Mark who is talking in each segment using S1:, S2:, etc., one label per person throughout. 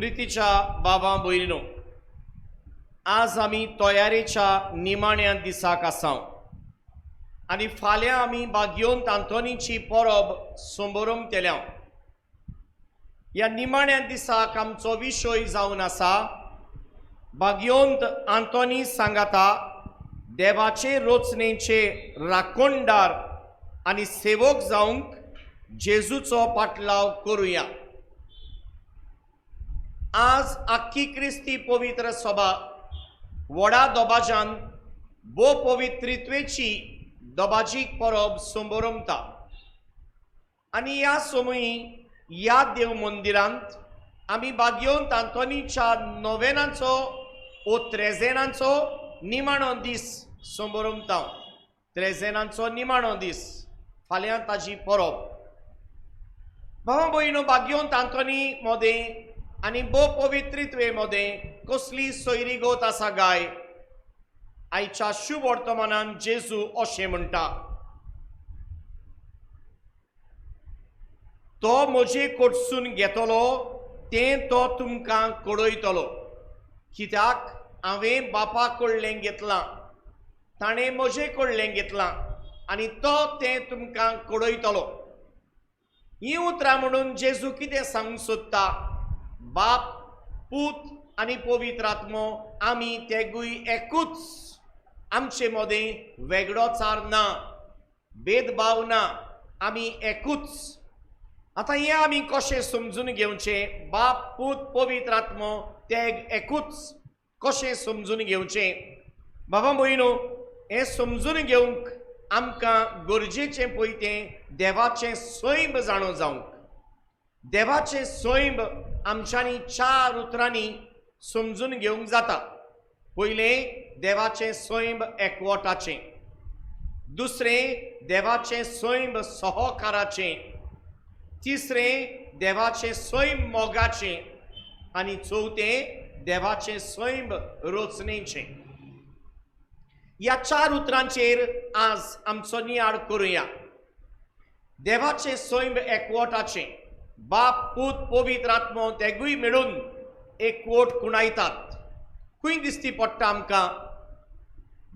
S1: प्रितीच्या बाबा भयणीनो, आज आमी तयारेच्या निमाण्या दिसाक आसाव आनी फाल्यां आमी बागयोंत आंतोनीची परब संबरमतल्या. ह्या निमाण्या दिसाक आमचो विशय जावन आसा बागयोंत आंतोनी सांगाता देवाचे रचनेचे राखणदार आनी सेवक जावंक जेजूचो पाटलाव करुया. आज आख्खी क्रिस्ती पवित्र सभा व्हडा दबाजान भोव पवित्रित्वेची दबाजीक परब संबरमता आनी ह्या समयी ह्या देव मंदिरांत आमी बागयोंत आंतोनीच्या नोवेनाचो ओ त्रेजेनाचो निमाणो दीस संबरमता. त्रेजेनांचो निमाणो दीस फाल्यां ताजी परब. भावा भयणो, बागयोंत आंतोनी मोदें आनी भोव पवित्रित्वे मोदें कसली सोयरीगत आसा गाय? आयच्या शुभ वर्तमानान जेजू अशें म्हणटा, तो म्हजे कडसून घेतलो तें तो तुमकां कडयतलो, कित्याक हांवें बापा कडलें घेतलां, ताणें म्हजे कडलें घेतलां आनी तो तें तुमकां कडयतलो. हीं उतरां म्हणून जेजू कितें सांगूंक सोदता? बाप, पूत आनी पवित्र आत्मो आमी तेगूय एकूच, आमचे मदें वेगळोचार ना, भेदभाव ना, आमी एकूच. आतां हें आमी कशें समजून घेवचें? बाप, पूत, पवित्र आत्मो तेग एकूच कशें समजून घेवचें? बाबा भयणो, हें समजून घेवंक आमकां गरजेचें पळय तें देवाचें सैम जाणो जावंक. देवाचें सैम आमच्यांनी चार उतरांनी समजून घेवंक जाता. पयलें, देवाचें सैम एकवटाचें. दुसरें, देवाचें सैम सहकाराचें. तिसरें, देवाचें सैम मोगाचें. आनी चवथें, देवाचें सैम रचनेचें. ह्या चार उतरांचेर आज आमचो नियाळ करुया. देवाचें सैम एकवटाचें. बाप, पूत, पवित्र आत्मो तेगूय मेळून एकवट खुणायतात. खंय दिसती पडटा आमकां?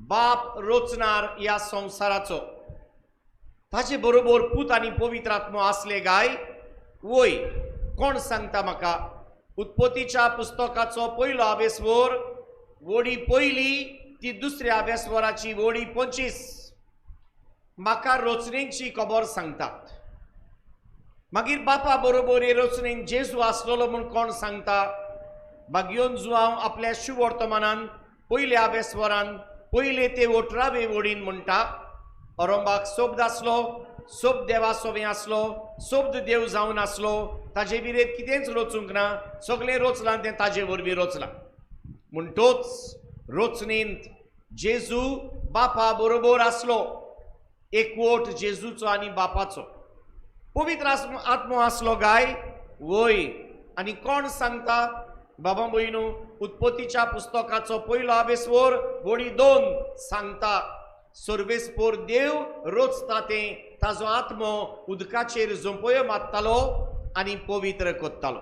S1: बाप रचणार ह्या संवसाराचो, ताचे बरोबर पूत आनी पवित्र आत्मो आसले गाय? वय. कोण सांगता म्हाका? उत्पत्तीच्या पुस्तकाचो पयलो आवेसवर वडी पयली ती दुसऱ्या आवेसवराची वडी 25 म्हाका रचनेची खबर सांगतात. मागीर बापा बरोबर हे रचनेन जेजू आसलेलो म्हूण कोण सांगता? बागयोन जुआंव आपल्या शुवर्तमानान पयल्या आवेसवरान पयले ते 18वे वडीन म्हणटा, अरंबाक शब्द आसलो, शब्द देवा सोबें आसलो, शब्द देव जावन आसलो, ताजे विरेत कितेंच रचूंक ना, सगळें रचलां तें ताजे वरवीं रचलां. म्हणटोच रचनेंत जेजू बापा बरोबर आसलो. एकवट जेजूचो आनी बापाचो. पवित्र आत्मो आसलो गाय? वय. आनी कोण सांगता? बाबा भयणू, उत्पत्तीच्या पुस्तकाचो पयलो आवेसवर वडी 2 सांगता, सर्वेस्पोर देव रचता तें ताजो आत्मो उदकाचेर झोंपयो मारतालो आनी पवित्र करतालो.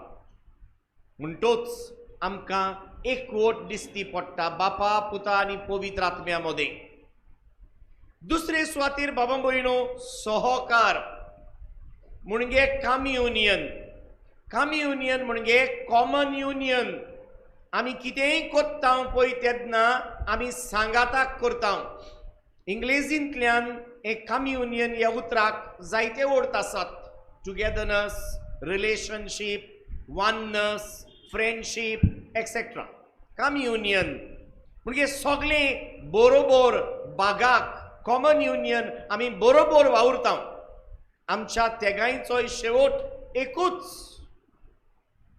S1: म्हणटोच आमकां एकवट दिसती पडटा बापा, पुता आनी पवित्र आत्म्या मदें. दुसरे सुवातेर बाबा भयणो सहकार म्हणजे कम्युनियन. कम्युनियन म्हणजे कॉमन युनियन. आमी कितेंय करता पळय तेन्ना आमी सांगाताक करता. इंग्लेजींतल्यान हें कम्युनियन ह्या उतराक जायते अर्थ आसात. Togetherness, relationship, oneness, friendship etcetera. Communion म्हणजे सगळें बरोबर बागाक, कॉमन युनियन, आमी बरोबर वावुरता. आमच्या तेगांयचोय शेवट एकूच.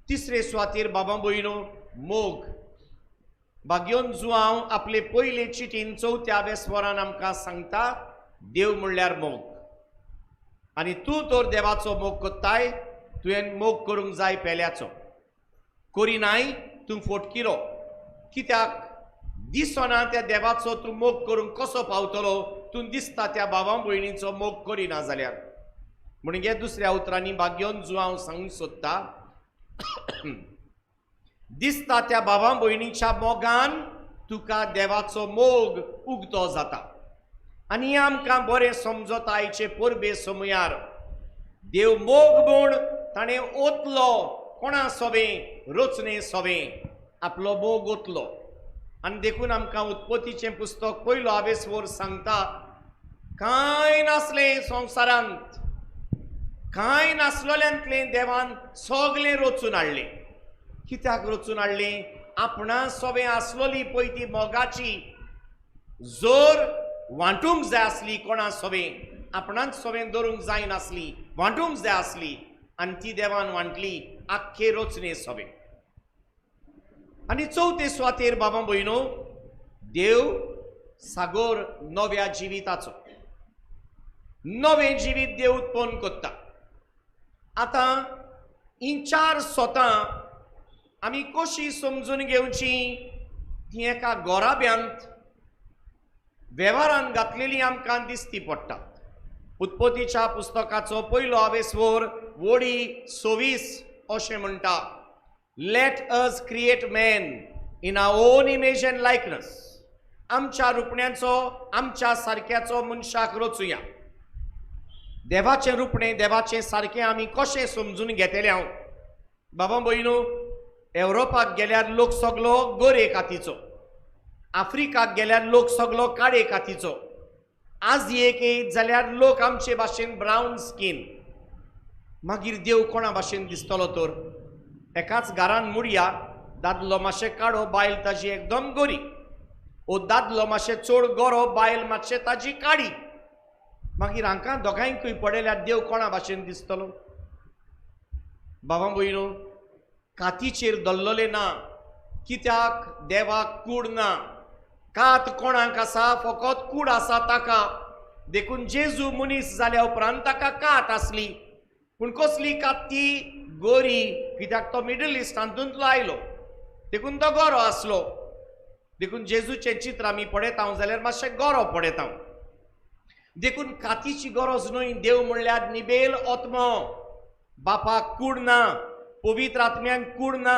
S1: तिसरे सुवातेर बाबा भयणो मोग. बागयोन जुआंव आपले पयले चिटीन 4थ्या वेसवरान आमकां सांगता, देव म्हणल्यार मोग आनी तूं तर देवाचो मोग करताय, तुवें मोग करूंक जाय पेल्याचो. करिनाय तूं फोटकिरो, कित्याक दिसना त्या देवाचो तूं मोग करूंक कसो पावतलो? तूं दिसता त्या बाबा भयणीचो मोग करिना जाल्यार. म्हणजे दुसऱ्या उतरांनी बागयोन जुआंव सांगूंक सोदता, दिसता त्या बाबा भयणीच्या मोगान तुका देवाचो मोग उगतो जाता. आनी हें आमकां बरें समजता आयचे परबे समयार. देव मोग म्हूण ताणें ओतलो कोणा सोबें, रचणे सोबें आपलो मोग ओतलो. आनी देखून आमकां उत्पत्तीचें पुस्तक पयलो आवेसवर सांगता, कांय नासलें संवसारांत, कांय नासलेल्यांतलें देवान सगलें रचून हाडलें. कित्याक रचून हाडलें? आपणा सोबें आसलोली पळय ती मोगाची जोर वांटूंक जाय आसली कोणा सोबें, आपणाक सोबें दवरूंक जायनासली, वांटूंक जाय आसली. आनी ती देवान वांटली आख्खे रचणे सोबें. आनी चवथे सुवातेर बाबा भयणो, देव सागोर नव्या जिविताचो, नवें जिवीत देव उत्पन्न करता. आतां हीं चार सोतां आमी कशी समजून घेवची? ती एका गोराब्यांत वेव्हारान घातलेली आमकां दिसती पडटा. उत्पत्तीच्या पुस्तकाचो पयलो आवेसवर वडी 26 अशें म्हणटा, let us create man in our own image and likeness. आमच्या रुपण्याचो, आमच्या सारक्याचो मनशाक रचुया. देवाचें रुपणें, देवाचें सारकें आमी कशें समजून घेतले? हांव बाबा भयणू, एवरोपाक गेल्यार लोक सगलो गोरे कातीचो, आफ्रिकाक गेल्यार लोक सगलो काळे कातीचो, आजियेक येयत जाल्यार लोक आमचे भाशेन ब्रावन स्कीन. मागीर देव कोणा भाशेन दिसतलो तर? एकाच घरान मुडया, दादलो मातशें काडो, बायल ताजी एकदम गोरी, ओ दादलो मातशें चड गोरो, बायल मातशें ताजी काडी. मागीर हांकां दोगांयकूय पळयल्यार देव कोणा भाशेन दिसतलो? बाबा भयणो, कातीचेर दल्लले ना, कित्याक देवाक कूड ना. कात कोणाक आसा? फकत कूड आसा ताका. देखून जेजू मनीस जाल्या उपरांत ताका कात आसली, पूण कसली कात ती? गोरी. कित्याक तो मिडल इस्ट हातूंतलो आयलो, देखून तो गोरो आसलो. देखून जेजूचें चित्र आमी पळयता जाल्यार मातशें गोरो पळयता. देखून कातीची गरज न्हय. देव म्हणल्यार निबेल आत्मो, बापाक कूड ना, पवित्र आत्म्यांक कूड ना.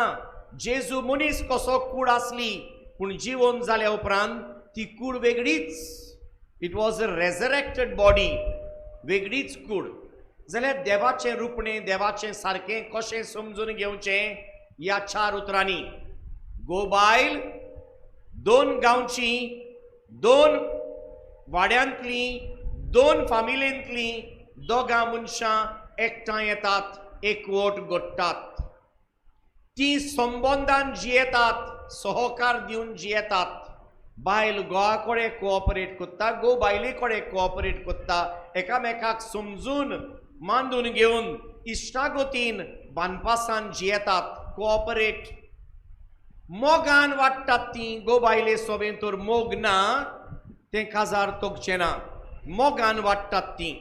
S1: जेजू मनीस कसो कूड आसली, पूण जिवन जाल्या उपरांत ती कूड वेगळीच. It was a resurrected body, वेगळीच कूड. जाल्यार देवाचें रुपणें, देवाचें सारकें कशें समजून घेवचें? ह्या चार उतरांनी. गो बायल, दोन गांवची, दोन वाड्यांतली, दोन फामिलेंतली दोगां मनशां एकठांय येतात, एकवट घडटात, ती संबंदान जियेतात, सहकार दिवन जियेतात. बायल घोवा कडेन कोऑपरेट करता, घोव बायले कडेन कोऑपरेट करता, एकामेकाक समजून मांदून घेवन इश्टागतीन बांदपासान जियेतात, कोऑपरेट मोगान वाडटात ती. घोव बायले सोबें तर मोग ना तें काजार तोगचें ना, मोगान वाडटात ती.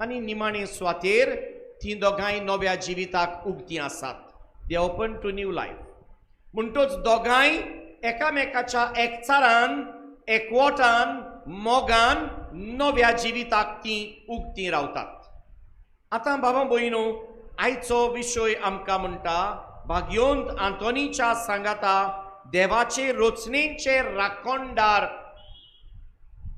S1: आनी निमाणे सुवातेर ती दोगांय नव्या जिविताक उगतीं आसात. They open to new life. म्हणटोच दोगांय एकामेकाच्या एकचारान, एकवटान, मोगान नव्या जिविताक ती उगतीं रावतात. आतां बाबा भयणो, आयचो विशय आमकां म्हणटा भाग्योंत आंतोनीच्या सांगाता देवाचे रचणेचे राखणदार.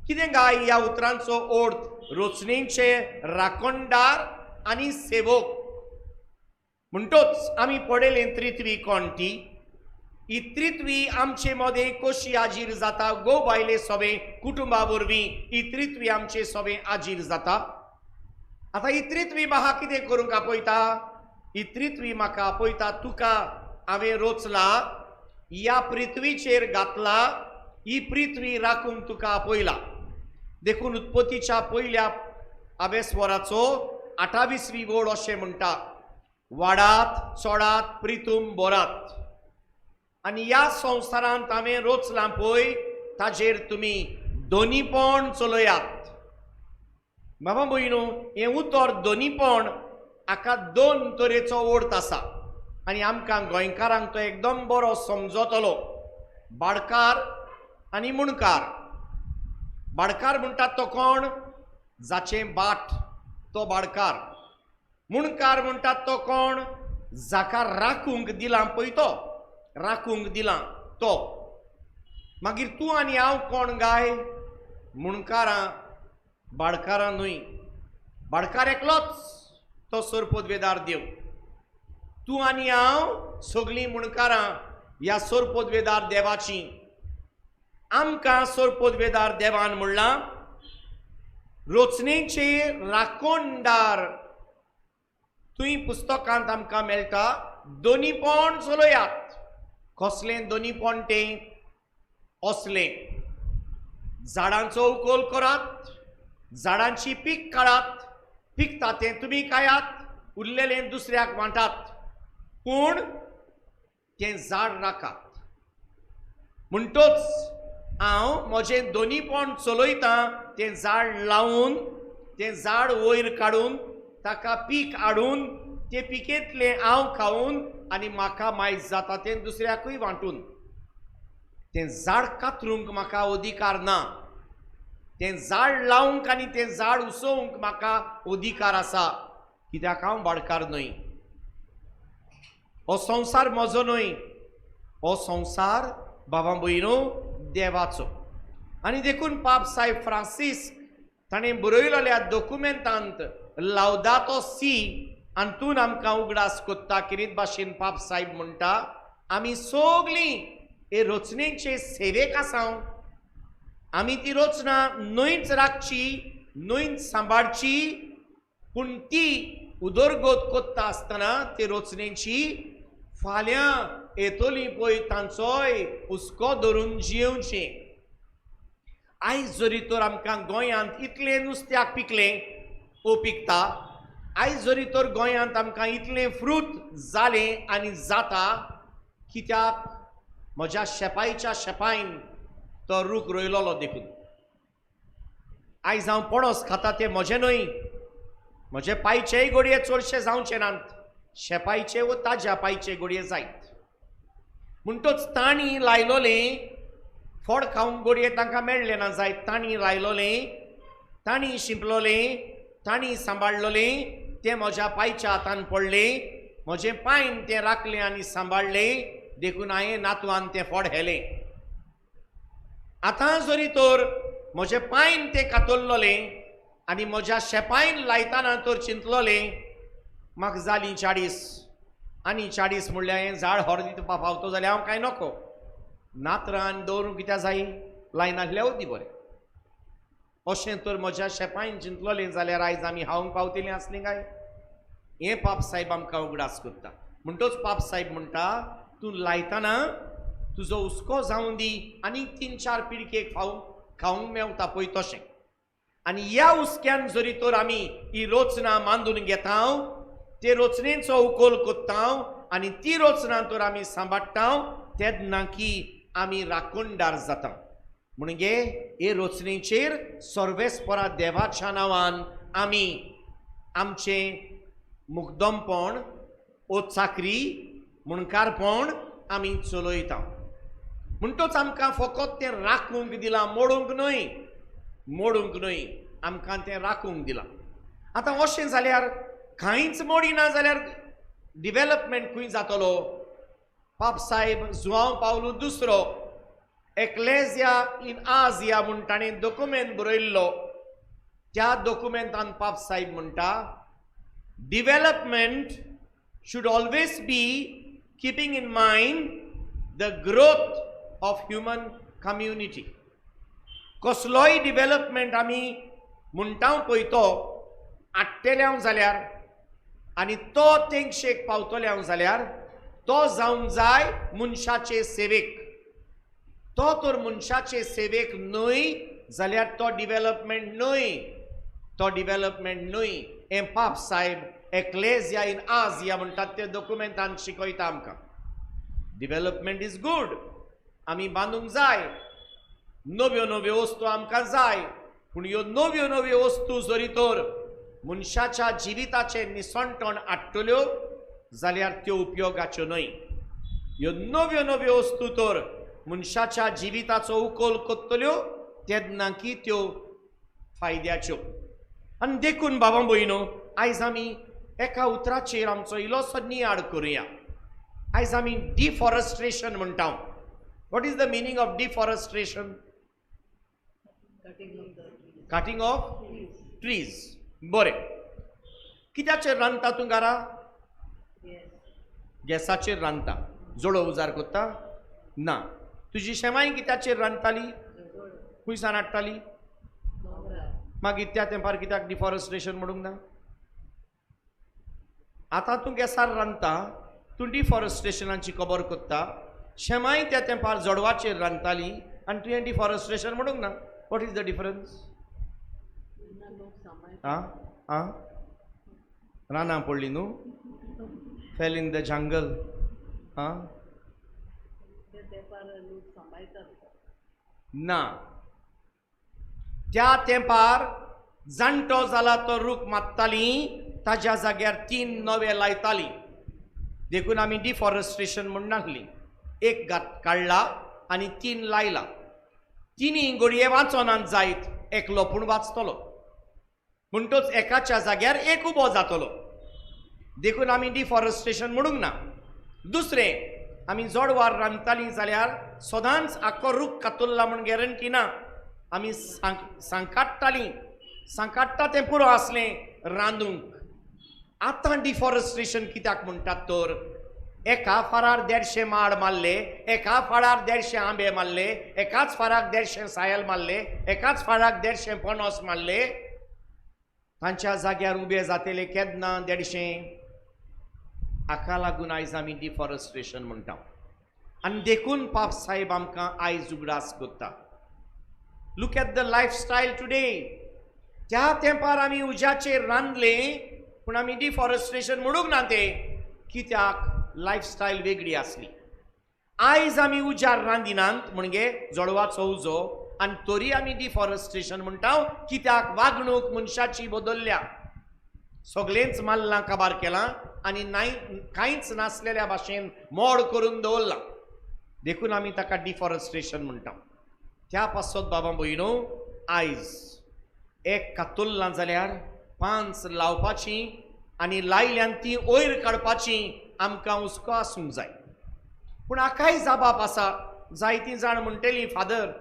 S1: कितें काय ह्या उतरांचो अर्थ? रचणेचे राखणदार आनी सेवक. म्हणटोच आमी पळयलें त्रित्वी कोण ती. ही त्रित्वी आमचे मदें कशी आजीर जाता? घोव बायले सोबें, कुटुंबा वरवीं ही त्रित्वी आमचे सोबें आजीर जाता. आतां ही त्रित्वी म्हाका कितें करूंक आपयता? ही त्रित्वी म्हाका आपयता, तुका हांवें रोचला, ह्या पृथ्वीचेर घातला, ही पृथ्वी राखूंक तुका आपयला. देखून उत्पत्तीच्या पयल्या आवेस्वराचो 28वी वळ अशें म्हणटा, वाडात चोडात प्रितूम बोरात. आनी ह्या संवसारांत हांवें रोचलां पळय ताजेर तुमी दोनीपण चलयात. बाबा भयणू, हें उतर दोनीपण हाका दोन तरेचो अर्थ आसा आनी आमकां गोंयकारांक तो एकदम बरो समजतलो. बाडकार आनी मुणकार. बाडकार म्हणटात तो कोण? जाचें बाट तो बाडकार. मुणकार म्हणटात तो कोण? जाका राखूंक दिलां पळय तो. राखूंक दिलां तो. मागीर तूं आनी हांव कोण गाय? मुणकारां, बाडकारां न्हय. बाडकार एकलोच, तो सोरपोदवेदार देव. तूं आनी हांव सगळीं मुणकारां ह्या सोरपोदवेदार देवाचीं. आमकां सोरपोदवेदार देवान म्हणलां रचनेचे राखणदार. थंय पुस्तकांत आमकां मेळटा दोनीपण चलयात. कसलें दोनीपण तें? असलें झाडांचो उकोल करात, झाडांची पीक काडात, पिकता तें तुमी खायात, उरलेलें दुसऱ्याक वांटात, पूण तें झाड राखात. म्हणटोच हांव म्हजें दोनीपण चलयतां तें झाड लावन, तें झाड वयर काडून, ताका पीक हाडून, तें पिकेंतलें हांव खावन आनी म्हाका मायज जाता तें दुसऱ्याकूय वांटून. तें झाड कातरूंक म्हाका अधिकार ना, तें झाड लावंक आनी तें झाड उसोवंक म्हाका अधिकार आसा, कित्याक हांव बाडकार न्हय. हो संवसार म्हजो न्हय, हो संवसार बाबा भयणो देवाचो. आनी देखून पाप साहेब फ्रांसीस ताणें बरयलेल्या दोकुमेंतांत लावदातो सी हातून आमकां उगडास कोत्ता. किरीत भाशेन पाप साहेब म्हणटा आमी सगळीं हे रचनेचे सेवेक आसा. आमी ती रचना न्हंयच राखची, न्हंयच सांबाळची, पूण ती उदरगत कोत्ता आसतना ते रचनेची फाल्यां येतली पळय तांचोय हुस्को धरून जियेवचें. आयज जरी तर आमकां गोंयांत इतलें नुस्त्याक पिकलें ओ पिकता, आयज जरी तर गोंयांत आमकां इतलें फ्रूट जालें आनी जाता, कित्याक म्हज्या शेपायच्या शेपायन तो रूख रोयलोलो देखून. आयज हांव पणस खाता तें म्हजें न्हय, म्हजे पायचेय घडये चडशे जावचे नात, शेपायचे वो ताज्या पायचे घडये जायत. म्हणटोच तांणी लायलोलें फळ खावंक घडये तांकां मेळ्ळें ना जायत, तांणी लायलोलें, तांणी शिंपलोलें, तांणी सांबाळलोलें तें म्हज्या पायच्या हातान पडलें, म्हजें पांयन तें राखलें आनी सांबाळ्ळें, देखून हांवें नातवान तें फळ हेलें. आतां जरी तर म्हजें पांयन तें कातरलोलें आनी म्हज्या शेपायन लायतना तर चिंतलोलें म्हाका जालीं 40 आनी 40 म्हणल्यार हें झाड हर दिवपा पावतो जाल्यार हांव कांय नको, नातरान दवरूंक कित्याक जाय, लायनासल्यार दी बरें. अशें तर म्हज्या शेपायन चिंतलोलें जाल्यार आयज आमी हावंक पावतलीं आसलीं काय? हें पाप साहेब आमकां उगडास करता. म्हणटोच पाप साहेब म्हणटा तूं लायतना तुजो हुस्को जावं दी आनी 3-4 पिळगेक खावंक मेवता पळय तशें. आनी ह्या हुस्क्यान जरी तर आमी ही रचना मांदून घेता, ते रचनेचो उकोल कोत्ता आनी ती रचना तर आमी सांबाळटा, तेन्ना की आमी राखणदार जाता. म्हणजे हे रचनेचेर सर्वेस्परा देवाच्या नांवान आमी आमचें मुकदमपण ओ चाकरी मुणकारपण आमी चलयता. म्हणटोच आमकां फकत तें राखूंक दिलां, मोडूंक न्हय, मोडूंक न्हय, आमकां तें राखूंक दिलां. आतां अशें जाल्यार कांयच मोडिना जाल्यार डिवेलपमेंट खंय जातलो? पाप साहेब जुआंव पावलू दुसरो एक्लेजिया इन आजिया म्हूण ताणें दोकुमेंत बरयल्लो. त्या दोकुमेंतान पाप साहेब म्हणटा development should always be keeping in mind the growth of human community. कसलोय डिवेलपमेंट आमी म्हणटा पळय तो हाडटले जाल्यार आनी तो तेंगशेक पावतले जाल्यार तो जावंक जाय मनशाचे सेवेक. तो तर मनशाचे सेवेक न्हय जाल्यार तो डिवेलपमेंट न्हय, तो डिवेलपमेंट न्हय. हें पाप साहेब एक्लेजिया इन आजिया म्हणटात ते दोकुमेंतान शिकयता आमकां. डिवेलपमेंट is good, आमी बांदूंक जाय, नव्यो नव्यो वस्तू आमकां जाय, पूण ह्यो नव्यो नव्यो वस्तू जरी तर मनशाच्या जिविताचें निसणटण हाडटल्यो जाल्यार त्यो उपयोगाच्यो न्हय. ह्यो नव्यो नव्यो वस्तू तर मनशाच्या जिविताचो उकोल कोत्तल्यो तेन्ना की त्यो फायद्याच्यो. आनी देखून बाबा भयणो आयज आमी एका उतराचेर आमचो इल्लोसो नियाळ करुया. आयज आमी डिफॉरेस्ट्रेशन म्हणटा. What is the meaning of deforestation? Cutting of trees. बरें, कित्याचेर रांदता तूं घरा? गॅसाचेर रांदता. जोडो उजार करता ना. तुजी शेमाय कित्याचेर रांदताली? खंयसान हाडटाली? मागीर त्या तेंपार कित्याक डिफॉरेस्ट्रेशन म्हणूंक ना? आतां तूं गॅसार रांदता, तूं डिफॉरेस्ट्रेशनाची खबर करता. शेमाय त्या तेंपार जडवाचेर रांदताली आनी तुवें डिफॉरेस्ट्रेशन म्हणूंक ना. What is the difference? आं आं रानां पडली न्हू, फेल इन the jungle. आं ना, त्या तेंपार जाणटो जाला तो रूख मारताली, ताज्या जाग्यार 3 नवे लायताली. देखून आमी डिफॉरेस्ट्रेशन म्हण नासली. एक गात काडला आनी 3 लायला. तिनी घडये वाचोनात जायत, एकलो पूण वाचतलो. म्हणटोच एकाच्या जाग्यार एक उबो जातलो. देखून आमी डिफॉरेस्ट्रेशन म्हणूंक ना. दुसरें, आमी जोडवार रांदतालीं जाल्यार सदांच आख्खो रूख कातुल्ला म्हूण गॅरंटी ना. आमी सांकाडटालीं, सांकाडटा तें पुरो आसलें रांदूंक. आतां डिफॉरेस्ट्रेशन कित्याक म्हणटात तर एका फारार 150 माड मारले, एका फारार 150 आंबे मारले, एकाच फाराक 150 सायल मारले, एकाच फाराक 150 पणस मारले. तांच्या जाग्यार उबे जातले केन्ना 150? हाका लागून आयज आमी डिफॉरेस्ट्रेशन म्हणटा. आनी देखून पाप साहेब आमकां आयज उगडास करता. Look at the lifestyle today. त्या तेंपार आमी उज्याचेर रांदले, पूण आमी डिफॉरेस्ट्रेशन म्हणूंक ना तें, कित्याक लायफस्टायल वेगळी आसली. आयज आमी उज्यार रांदिनात म्हणजे जळवाचो उजो, आनी तरी आमी डिफॉरेस्ट्रेशन म्हणटा, कित्याक वागणूक मनशाची बदल्ल्या. सगळेंच माल्लां काबार केलां आनी नाय कांयच नासलेल्या भाशेन मोड करून दवरलां. देखून आमी ताका डिफॉरेस्ट्रेशन म्हणटा. त्या पासत बाबा भयणो, आयज एक कातुल्लां जाल्यार 5 लावपाची आनी लायल्यान ती वयर काडपाची आमकां हुस्को आसूंक जाय. पूण हाकाय जाबाब आसा. जायतीं जाण म्हणटलीं, फादर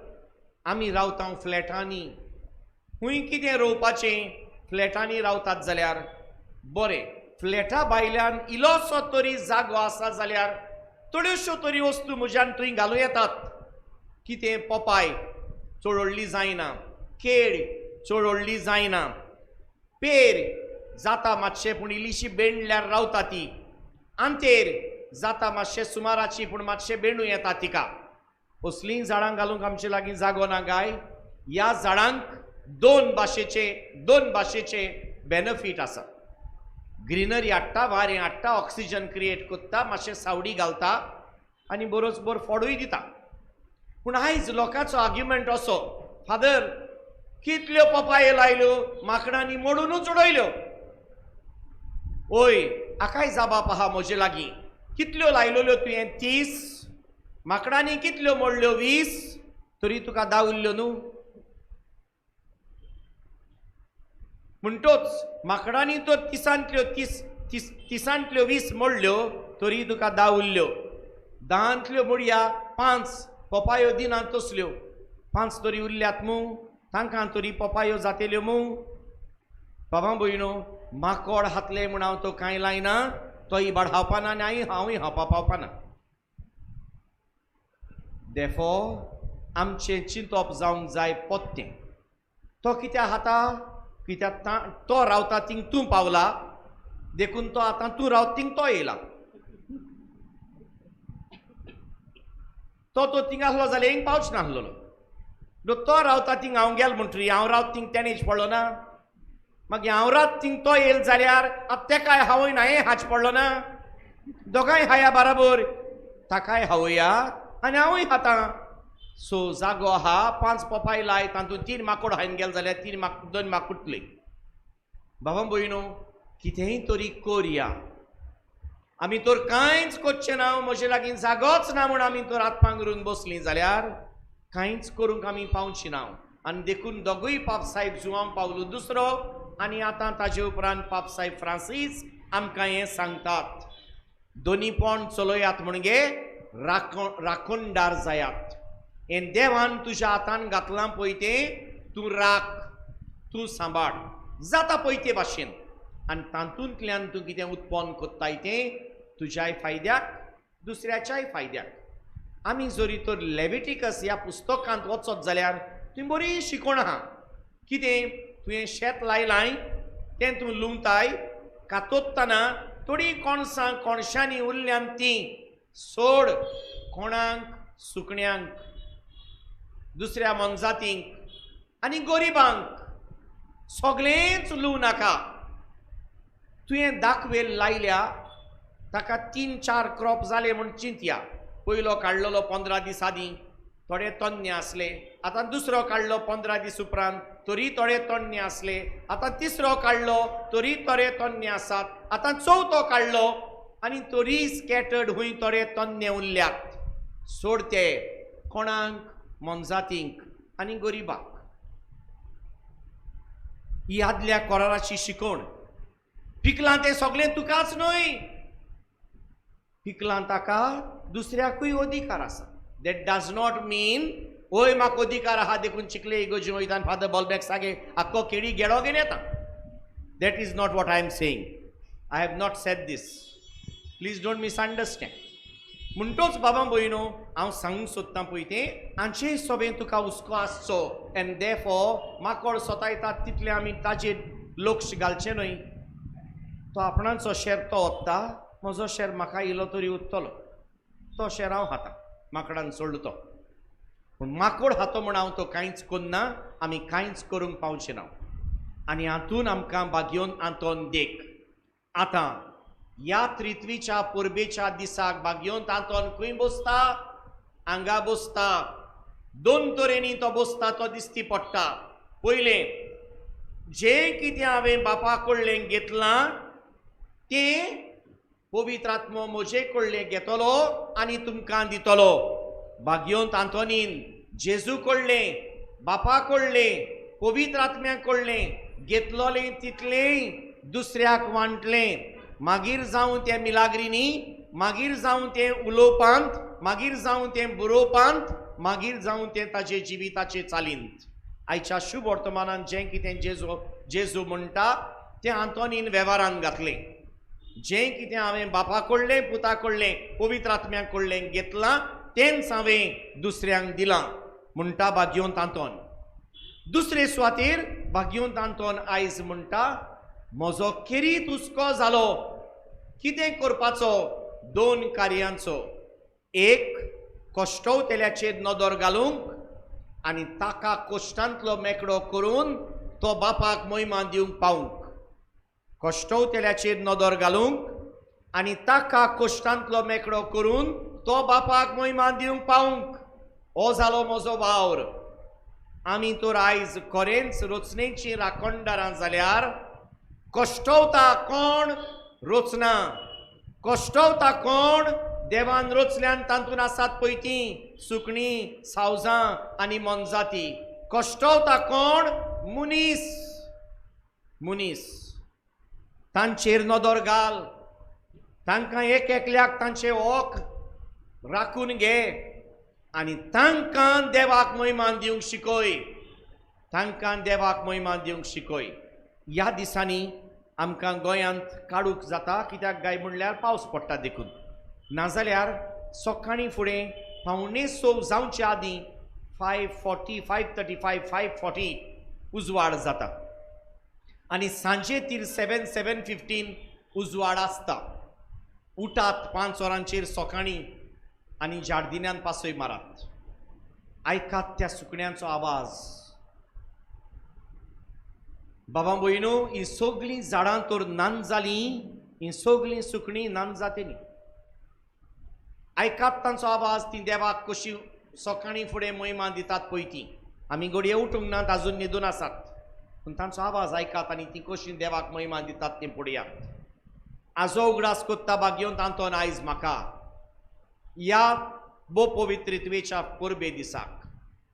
S1: आमी रावता फ्लॅटांनी, खूंय कितें रोवपाचें? फ्लॅटांनी रावतात जाल्यार बरें, फ्लॅटा भायल्यान इल्लोसो तरी जागो आसा जाल्यार थोड्योश्यो तरी वस्तू म्हज्यान थंय घालूं येतात. कितें? पोपाय चड व्हडली जायना, केळ चड व्हडली जायना, पेर जाता मातशें पूण इल्लीशी बेणल्यार रावता ती, आंतेर जाता मातशें सुमाराची पूण मातशें बेणू येता तिका. असलीं झाडां घालूंक आमचे लागीं जागो ना गाय. ह्या झाडांक दोन भाशेचे बेनिफीट आसा. ग्रिनरी हाडटा, वारें हाडटा, ऑक्सिजन क्रिएट करता, मातशें सावडी घालता आनी बरोच बर फोडूय दिता. पूण आयज लोकांचो आर्ग्युमेंट असो, फादर कितल्यो पोपायो लायल्यो, माकडांनी मोडुनूच उडयल्यो. ओय, हाकाय जाबाप आहा म्हजे लागीं. कितल्यो लायल्यो तुवें? 30. माकडांनी कितल्यो मोडल्यो? 20. तरी तुका 10 उरल्यो न्हू. म्हणटोच माकडांनी तर 30 20 मोडल्यो, तरी तुका 10 उरल्यो. 10 मोडया 5 पोपायो दिनात तसल्यो, 5 तरी उरल्यात मू, तांकां तरी पोपायो जातेल्यो मू. बाबा भयणो, माकोड हातले म्हूण हांव तो कांय लायना, तोय इबाड खावपाना आनी हांवूय खावपा पावपाना. देफो आमचें चिंतप जावंक जाय पोत्तें. तो कित्याक खाता? कित्याक तो रावता थिंग तूं पावला, देखून तो आतां तूं रावता थिंग तो येयला. तो तो थिंग आसलो जाल्यार हिंग पावच नासलेलो. तो रावता थिंग हांव गेल म्हणटरी हांव रावता थिंग तेणेच पडलो ना. मागीर हांव रावता थिंग तो येयल जाल्यार आतां तेकाय हांवूय ना, हें हाच पडलो ना. दोगांय हाया बराबर, ताकाय हावया आनी हांवूय खाता. सो जागो आहा, 5 पोपाय लाय, तातूंत 3 माकोड हायन गेल जाल्यार 2 माकुटले. बाबा भयणो, कितेंय तरी करया. आमी तर कांयच करचें ना, म्हजे लागीं जागोच ना म्हूण आमी तर हात पांगरून बसलीं जाल्यार कांयच करूंक आमी पावची ना. आनी देखून दोगूय पाप साहेब जुआंव पावलो दुसरो आनी आतां ताजे उपरांत पाप साहेब फ्रांसीस आमकां हें सांगतात, दोनीपण चलयात म्हणगे राखणदार जायात. हें देवान तुज्या हातान घातलां पळय तें तूं राख, तूं सांबाळ जाता पळय ते भाशेन, आनी तातूंतल्यान तूं कितें उत्पन्न कोत्ताय तें तुज्याय फायद्याक दुसऱ्याच्याय फायद्याक. आमी जरी तर लेविटिकस ह्या पुस्तकांत वचत जाल्यार तुवें बरी शिकवण आहा. कितें तुवें शेत लायलाय तें तूं लुंवताय, कातोत्तना थोडीं कणसां कणशांनी उरल्यान तीं सोड कोणाक, सुकण्यांक, दुसऱ्या मनजातींक आनी गरिबांक, सगळेंच लुवं नाका. तुवें दाखवेल लायल्या ताका 3-4 क्रॉप जाले म्हूण चिंतया. पयलो काडलेलो 15 दीस आदीं थोडे तन्ने आसले, आतां दुसरो काडलो 15 दीस उपरांत तरी थोडे तन्ने आसले, आतां तिसरो काडलो तरी थोडे तन्ने आसात, आतां चवथो काडलो आनी तरी स्कॅटर्ड हुंय थोडे तन्ने उरल्यात. सोड ते कोणाक, मनजातींक आनी गरिबाक. ही आदल्या कोराराची शिकवण. पिकलां तें सगळें तुकाच न्हय, पिकलां ताका दुसऱ्याकूय अधिकार आसा. That does not मीन ओय म्हाका अधिकार आहा देखून चिकले इगोजी वयता आनी फादर बॉलबॅक सागे आख्खो केळी गेडो घेवन येता. That is not what I am saying. I have not said this, please don't misunderstand. म्हणटोच बाबा भयणो हांव सांगूंक सोदतां पळय तें हांचेय सोबें तुका हुस्को आसचो. एंड देफॉर माकोड सोतायतात तितलें आमी ताजेर लक्ष घालचें न्हय. तो आपणाचो शेर तो वता, म्हजो शेर म्हाका इलो तरी उत्तलो, तो शेर हांव खाता, माकडान सोडलो तो. पूण माकोड खातो म्हूण हांव तो कांयच करना, आमी कांयच करूंक पावचे ना. आनी हातून आमकां बागयोन आंतोन देख. आतां ह्या त्रित्वीच्या परबेच्या दिसाक बागयोन आंतोन खंय बसता? हांगा बसता. दोन तरेनी तो बसता तो दिसती पडटा. पयलें, जें कितें हांवें बापा कडलें घेतलां तें पवित्र आत्मो म्हजे कडलें घेतलो आनी तुमकां दितलो. बागयोन आंतोनीन जेजू कडलें, बापा कडलें, पवित्र आत्म्या कडलें घेतलोलें तितलें दुसऱ्याक वांटलें. मागीर जावं तें मिलाग्रिनी, मागीर जावं तें उलोवपांत, मागीर जावं तें बरोवपांत, मागीर जावं तें ताजे जिविताचे चालींत. आयच्या शुभ वर्तमानान जें कितें जेजू म्हणटा तें आंतोनीन वेव्हारान घातलें. जें कितें हांवें बापा कडलें, पुता कडलें, पवित्र आत्म्या कडलें घेतलां तेंच हांवें दुसऱ्यांक दिलां म्हणटा बागयोन आंतोन. दुसरे सुवातेर बागयोन आंतोन आयज म्हणटा म्हजो खेरीत हुस्को जालो. कितें करपाचो? दोन कार्यांचो. एक, कश्टवतेल्याचेर नदर घालूंक आनी ताका कश्टांतलो मेकळो करून तो बापाक मोहिमा दिवंक पावूंक. कश्टवतेल्याचेर नदर घालूंक आनी ताका कश्टांतलो मेकळो करून तो बापाक मोहिमा दिवंक पावूंक. हो जालो म्हजो वावर. आमी तर आयज खरेंच रचनेची राखणदारां जाल्यार कश्टवता कोण? रचना. कश्टवता कोण? देवान रचल्यान तातूंत आसात पळय तीं सुकणीं, सावजां आनी मोनजाती. कश्टवता कोण? मनीस. मनीस. तांचेर नदर घाल, तांकां एक एकल्याक तांचे हक राखून घे आनी तांकां देवाक मोहिमान दिवंक शिकय, तांकां देवाक मोहिमान दिवंक शिकय. ह्या दिसांनी आमकां गोंयांत काडूंक जाता, कित्याक काय म्हणल्यार पावस पडटा देखून. नाजाल्यार सकाळीं फुडें 5:45 जावचे आदीं 5:40, 5:35, 5:40 उजवाड जाता आनी सांजे ती 7, 7:15 उजवाड आसता. उठात 5 वरांचेर सकाळीं आनी जार्दिन्यान पासय मारात, आयकात त्या सुकण्यांचो आवाज. बाबा भयणो, ही सगळीं झाडां तर नान जालीं, ही सगळीं सुकणीं नान जातलीं. आयकात तांचो आवाज, ती देवाक कशी सकाळीं फुडें मोहिमा दितात पळय ती. आमी घडये उठूंक नात, आजून न्हिदून आसात, पूण तांचो आवाज आयकात आनी ती कशी देवाक मोहिमा दितात तें पळयात. आजो उगडास कोत्ता बागयोन आंतोन आयज म्हाका ह्या भोव पवित्रित्वेच्या परबे दिसाक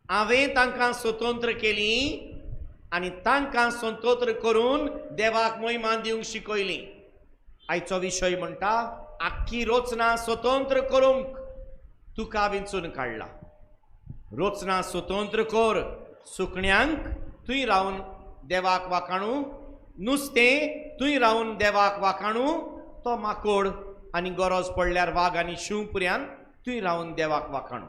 S1: हांवें तांकां स्वतंत्र केली आनी तांकां स्वतंत्र करून देवाक मोहिमा दिवंक शिकयली. आयचो विशय म्हणटा, आख्खी रचना स्वतंत्र करूंक तुका विंचून काडला। रचना स्वतंत्र कर, सुकण्यांक थंय रावन देवाक वाखाणू, नुस्तें थंय रावन देवाक वाखाणू, तो माकोड आनी गरज पडल्यार वाग आनी शींव पुऱ्यान थंय रावन देवाक वाखाणू।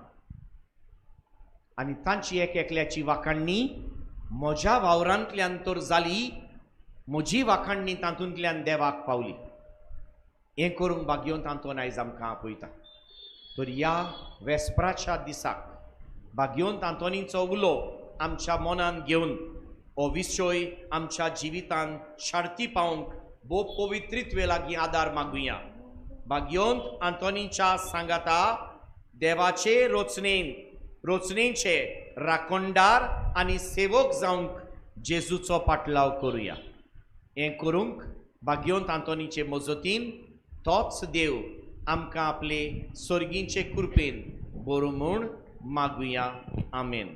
S1: आनी तांची एक एकल्याची वाखाणणी म्हज्या वावरांतल्यान तर जाली, म्हजी वाखाणणी तातूंतल्यान देवाक पावली। हें करूंक भाग्योन तांतून आयज आमकां आपयता। तर ह्या वेस्पराच्या दिसाक भाग्योन तांतोनीचो उलो आमच्या मनान घेवन हो विशय आमच्या जिवितान शार्ती पावंक भोव पवित्रित्वे लागीं आदार मागुया। भाग्योंत आंतोनीच्या सांगाता देवाचे रचनेन रचनेचे राखणदार आनी सेवक जावंक जेजूचो पाटलाव करुया। हें करूंक भाग्योंत आंतोनीचे मजतीन तोच देव आमकां आपले सर्गींचे कृपेन बरो म्हूण मागुया। आमेन।